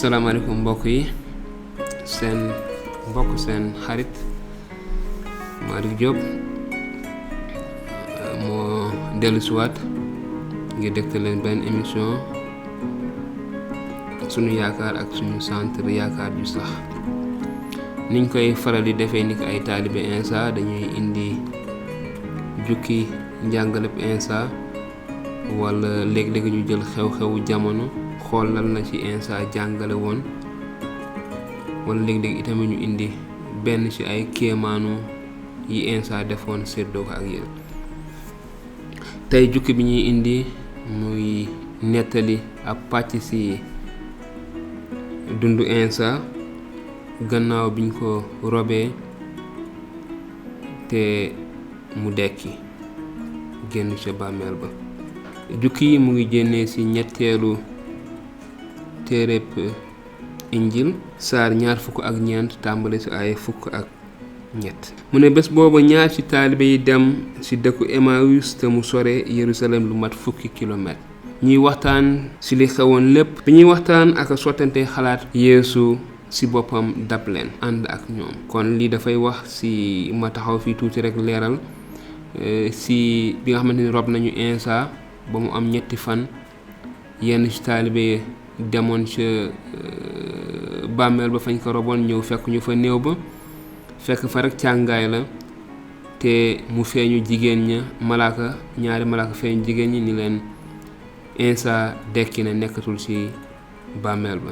asalaamaaleykum mbokk yi seen mbokk seen xarit Malick Diop moo dellu siwaat ngir dégtal leen benn émission sunu yaakaar ak suñu centre yaakaar ju sax niñ koy faral di defee ni ko ay taalibe Insa dañuy indi jukki njàngaleb Insa wala léeg-léeg ñu jël xew-xewu jamono xool lan la ci Insa jàngale woon wala léeg-léeg itamit ñu indi benn ci ay kéemaanu yi Insa defoon séddoo ko ak yéen tey jukki bi ñuy indi muy nettali ab pàcc ci dundu Insa gannaaw biñ ko robee te mu dekki génn ca bàmmeel ba jukki yi mu ngi génnee ci ñetteelu téereb injil saar 24 tàmbale ci ay 1 mu ne bés booba ñaar ci taalibe yi dem ci dëkku Emmaüs te mu sore Yerusalem lu mat 10 kilomètre ñuy waxtaan ci li xewoon lépp bi ñuy waxtaan ak sottante xalaat Yeesu ci boppam dab leen ànd ak ñoom kon lii dafay wax ci ma taxaw fii tuuti rek leeral ci bi nga xamante ni rob nañu Insa ba mu am 3 fan yenn ci taalibe demoon ca bàmmeel ba fañ ko roboon ñëw fekk ñu fa néew ba fekk fa rek càngaay la te mu feeñu jigéen ña ñaari malaaka feeñu jigéen ñi ni leen Insa dekki na nekkatul ci bàmmeel ba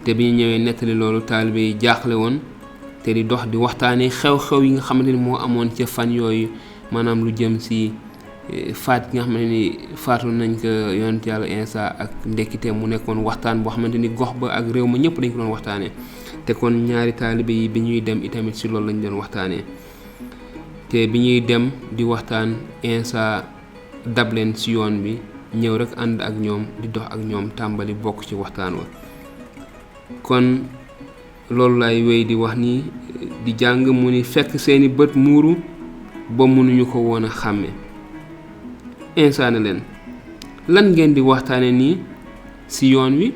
te bi ñu ñëwee nettali loolu taalibe yi jaaxle woon te di dox di waxtaanee xew-xew yi nga xamante ni moo amoon ca fan yooyu maanaam lu jëm ci faat gi nga xamante ni faatu nañ ko yonent yàlla Insa ak ndekkite mu nekkoon waxtaan boo xamante ni gox ba ak réew ma ñëpp dañ ko doon waxtaanee te kon ñaari taalibe yi bi ñuy dem itamit ci loolu lañ doon waxtaanee te bi ñuy dem di waxtaan Insa dab leen ci yoon bi ñëw rek ànd ak ñoom di dox ak ñoom tàmbali bokk ci waxtaan wa kon loolu lay wéy di wax ni di jàng mu ni fekk seeni bët muuru ba mënuñu ko woon a xàmme Insa ne leen lan ngeen di waxtaane nii ci yoon wi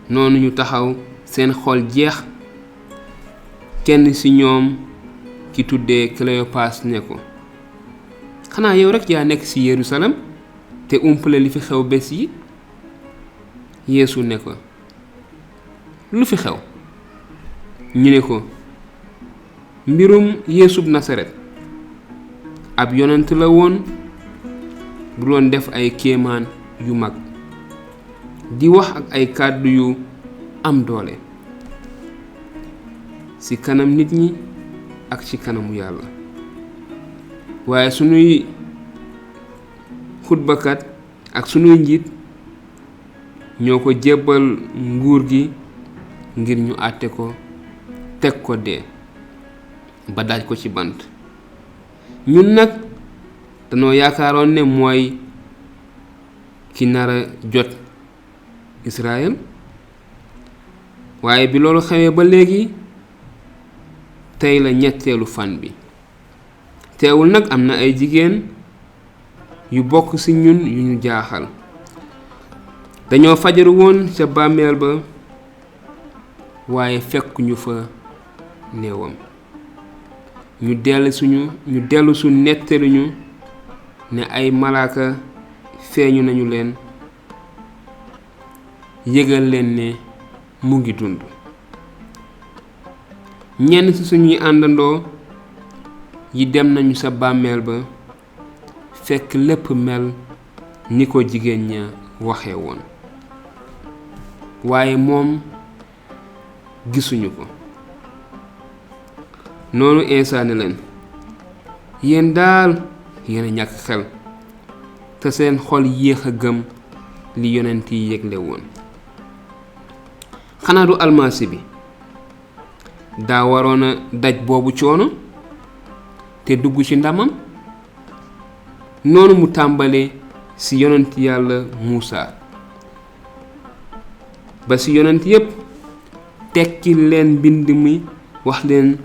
noonu ñu taxaw seen xol jeex kenn ci ñoom ki tuddee Cléopas ne ko xanaa yow rek yaa nekk ci Yerusalem te umpale li fi xew bés yi Yeesu ne ko lu fi xew ñu ne ko mbirum Yeesub Nasaret ab yonent la woon bu doon def ay kéemaan yu mag di wax ak ay kàddu yu am doole ci kanam nit ñi ak ci kanamu yàlla waaye sunuy xutbakat ak sunuy njiit ñoo ko jébbal nguur gi ngir ñu àtte ko teg ko dee ba daaj ko ci bant ñun nag danoo yaakaaroon ne mooy ki nara jot Israël waaye bi loolu xewee ba léegi tey la 3 fan bi teewul nag am na ay jigéen yu bokk ci ñun yu ñu jaaxal dañoo fajaru woon ca bàmmeel ba waaye fekk ñu fa néewam ñu dellu su nettaluñu ne ay malaaka feeñu nañu leen yëgal leen ne mu ngi dund ñenn ci suñuy àndandoo yi dem nañu sa bàmmeel ba fekk lépp mel ni ko jigéen ña waxe woon waaye moom gisuñu ko noonu Insa ne leen yéen daal yéen a ñàkk xel te seen xol yéex a gëm li yonent yi yégle woon xanaa du almasi bi daa waroon a daj boobu coono te dugg ci ndamam noonu mu tàmbalee ci yonent yàlla Muusa ba ci yonent yépp tekki leen mbind mi wax leen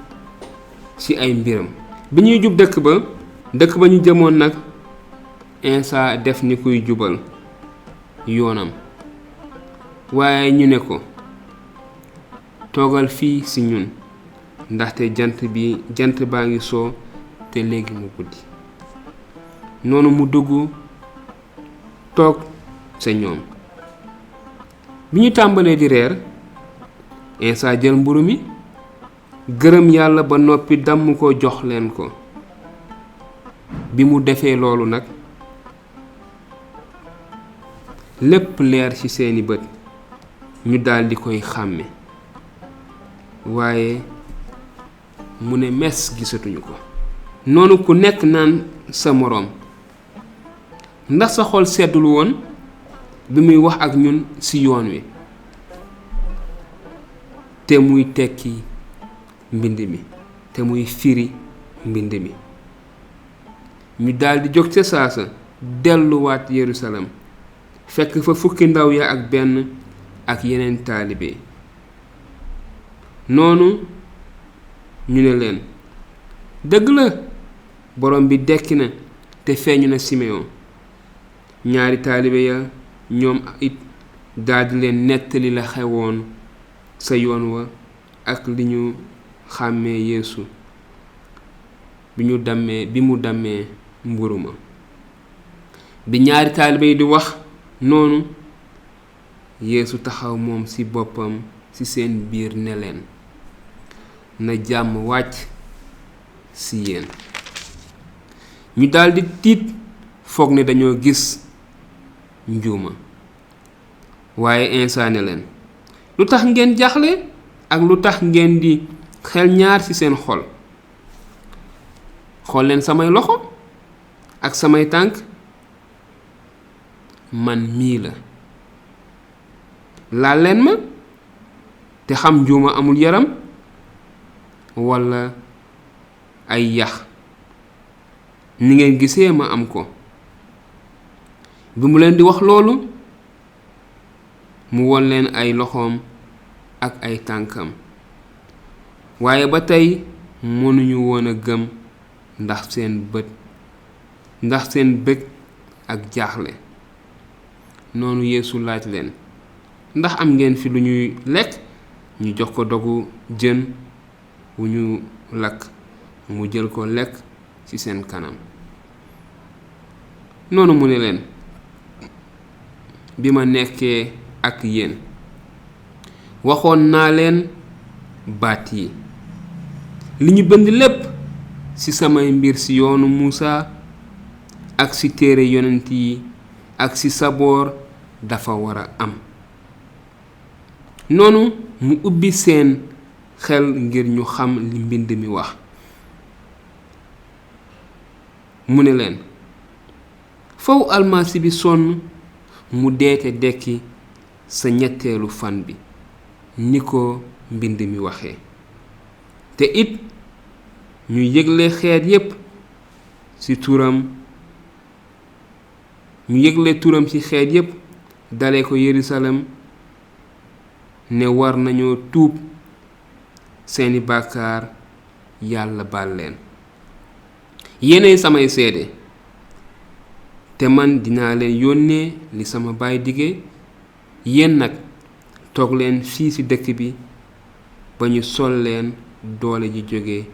ci ay mbiram bi ñuy jub dëkk ba ñu jëmoon nag Insa def ni kuy jubal yoonam waaye ñu ne ko toogal fii ci ñun ndaxte jant baa ngi soo te léegi mu guddi. noonu mu dugg toog sa ñoom. bi ñu tàmbalee di reer Iisaa jël mburu mi gërëm yàlla ba noppi damm ko jox leen ko. bi mu defee loolu nag lépp leer ci seeni bët ñu daldi koy xàmme waaye mu ne mes gisatuñu ko. noonu ku nekk naan sa moroom ndax sa xol seddul woon bi muy wax ak ñun ci yoon wi. te muy tekki mbind mi te muy firi mbind mi. ñu daldi jóg ca saasa delluwaat Yerusalem fekk fa fukki ndaw ya ak benn ak yeneen taalibe. noonu ñu ne leen dëgg la borom bi dekki na te feeñu na Simeyon. ñaari taalibe ya ñoom it daldi leen nettali la xewoon sa yoon wa ak li ñu xàmmee Yeesu bi mu dammee mburu ma. bi ñaari taalibe yi di wax noonu Yeesu taxaw moom ci boppam ci seen biir ne leen na jàmm wàcc ci yéen. ñu daldi tiit foog ne dañoo gis njuuma. waaye Iisaa ne leen lu tax ngeen jaxle ak lu tax ngeen di xel ñaar ci seen xol. xool leen samay loxo ak samay tànk man mii la. laal leen ma te xam njuuma amul yaram walla ay yax ni ngeen gisee ma am ko. bi mu leen di wax loolu mu won leen ay loxoom ak ay tànkam waaye ba tey mënuñu woon a gëm ndax seen bëgg ak jaaxle. noonu Yeesu laaj leen ndax am ngeen fi lu ñuy lekk. ñu jox ko dogu jën wu ñu lakk mu jël ko lekk ci seen kanam. noonu mu ne leen bi ma nekkee ak yéen waxoon naa leen baat yi li ñu bind lépp ci samay mbir ci yoonu Muusa ak ci téere yonent yi ak ci saboor dafa war a am. noonu mu ubbi seen xel ngir ñu xam li mbind mi wax. mu ne leen faw almasi bi sonn mu deete dekki sa ñetteelu fan bi ni ko mbind mi waxee. te it ñu yëgle xeet yépp ci turam ñu yëgle turam ci xeet yépp dale ko Yerusalem ne war nañoo tuub seeni bàkkaar yàlla baal leen. yéenay samay seede te man dinaa leen yónnee li sama baay dige. yéen nag toog leen fii ci dëkk bi ba ñu sol leen doole ji jóge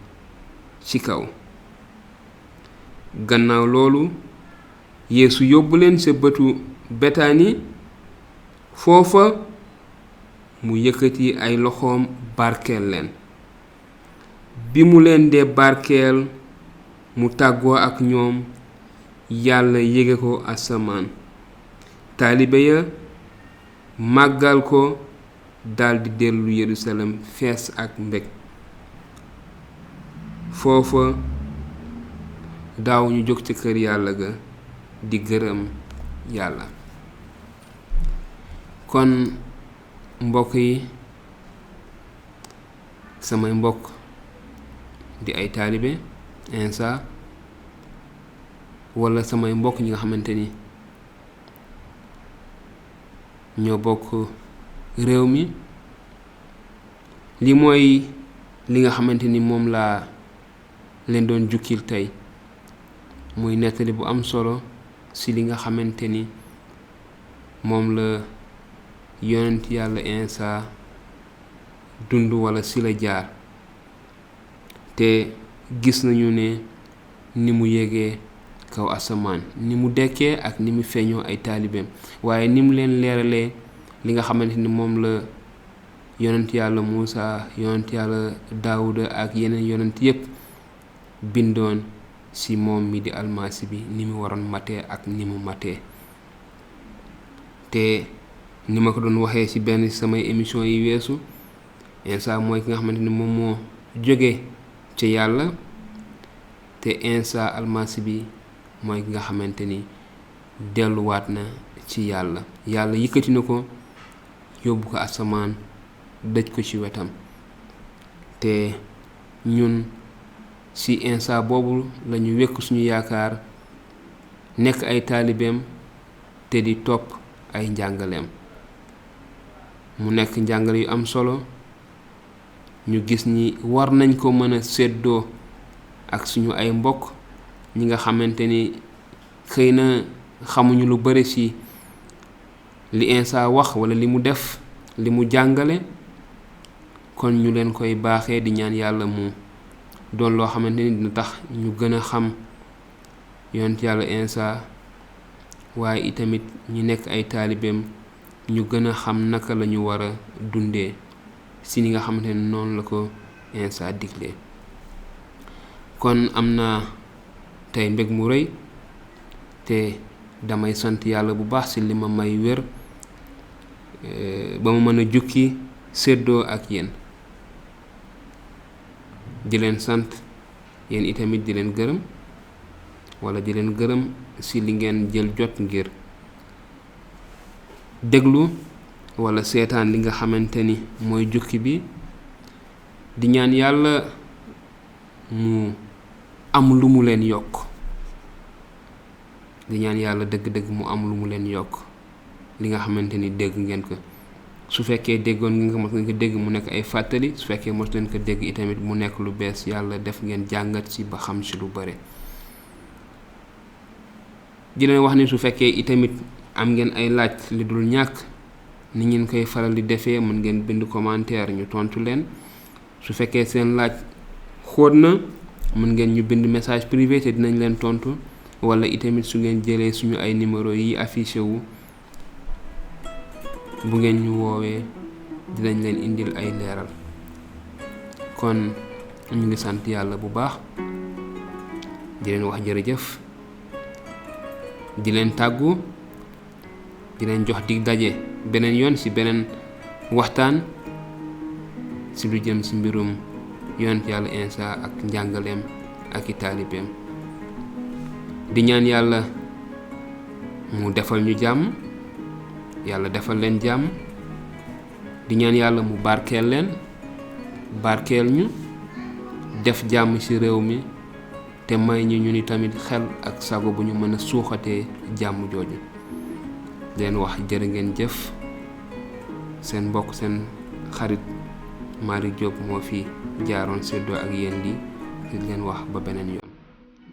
ci kaw. gannaaw loolu Yeesu yóbbu leen ca bëtu Betaani. foofa mu yëkkati ay loxoom barkeel leen. bi mu leen dee barkeel mu tàggoo ak ñoom yàlla yége ko asamaan. taalibe ya màggal ko daldi dellu Yerusalem fees ak mbég. foofa daaw ñu jóg ci kër yàlla ga di gërëm yàlla. kon mbokk yi samay mbokk di ay taalibe Iisaa walla samay mbokk ñi nga xamante ni ñoo bokk réew mi. li mooy li nga xamante ni moom laa leen doon jukkil tey muy nettali bu am solo ci li nga xamante ni moom la yonent yàlla Insa dund wala si la jaar te gis nañu ne ni mu yegee kaw asamaan ni mu dekkee ak ni mu feeñoo ay taalibeem waaye ni mu leen leeralee li nga xamante ni moom la yonent yàlla Muusa yonent yàlla Daawuda ak yeneen yonent yépp bindoon ci moom mi di almasi bi ni mu waroon matee ak ni mu matee te ni ma ko doon waxee ci benn samay émission yi weesu Insa mooy ki nga xamante ni moom moo jóge ci yàlla te Insa almasi bi mooy ki nga xamante ni delluwaat na ci yàlla yëkkati na ko yóbbu ko asamaan dëj ko ci wetam te ñun ci Insa boobu lañu wekk suñu yaakaar nekk ay taalibeem te di topp ay njàngaleem mu nekk njàngale yu am solo ñu gis ni war nañ ko mën a séddoo ak suñu ay mbokk ñi nga xamante ni xëy na xamuñu lu bare ci li Insa wax wala li mu def li mu jàngale kon ñu leen koy baaxee di ñaan yàlla mu doon loo xamante ni dina tax ñu gën a xam yonent yàlla Insa waaye itamit ñu nekk ay taalibeem ñu gën a xam naka la ñu war a dundee si ni nga xamante ne noonu la ko Insa diglee kon am na tey mbég mu rëy te damay sant yàlla bu baax ci li ma may wér ba ma mën a jukki séddoo ak yéen di leen sant yéen itamit di leen gërëm wala di leen gërëm ci li ngeen jël jot ngir déglu wala seetaan li nga xamante ni mooy jukki bi di ñaan yàlla mu am lu mu leen yokk di ñaan yàlla dëgg-dëgg mu am lu mu leen yokk li nga xamante ni dégg ngeen ko su fekkee déggoon nga mos ngeen ko dégg mu nekk ay fàttali su fekkee mos leen ko dégg itamit mu nekk lu bees yàlla def ngeen jàngat ci ba xam ci lu bare di leen wax ni su fekkee itamit am ngeen ay laaj li dul ñàkk ni ngeen koy faral di defee mën ngeen bind commentaire ñu tontu leen su fekkee seen laaj xóot na mën ngeen ñu bind message privé te dinañ leen tontu wala itamit su ngeen jëlee suñu ay numéro yi affiché wu bu ngeen ñu woowee dinañ leen indil ay leeral kon ñu ngi sant yàlla bu baax di leen wax jërëjëf di leen tàggu di leen jox dig daje beneen yoon ci beneen waxtaan ci lu jëm ci mbirum yonent yàlla Insa ak njàngaleem ak i taalibeem di ñaan yàlla mu defal ñu jàmm yàlla defal leen jàmm di ñaan yàlla mu barkeel leen barkeel ñu def jàmm ci réew mi te may ñu ni tamit xel ak sago bu ñu mën a suuxatee jàmm jooju leen wax jërë ngeen jëf seen mbokk seen xarit Malick Diop moo fi jaaroon séddoo ak yéen di leen wax ba beneen yoon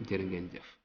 jërë ngeen jëf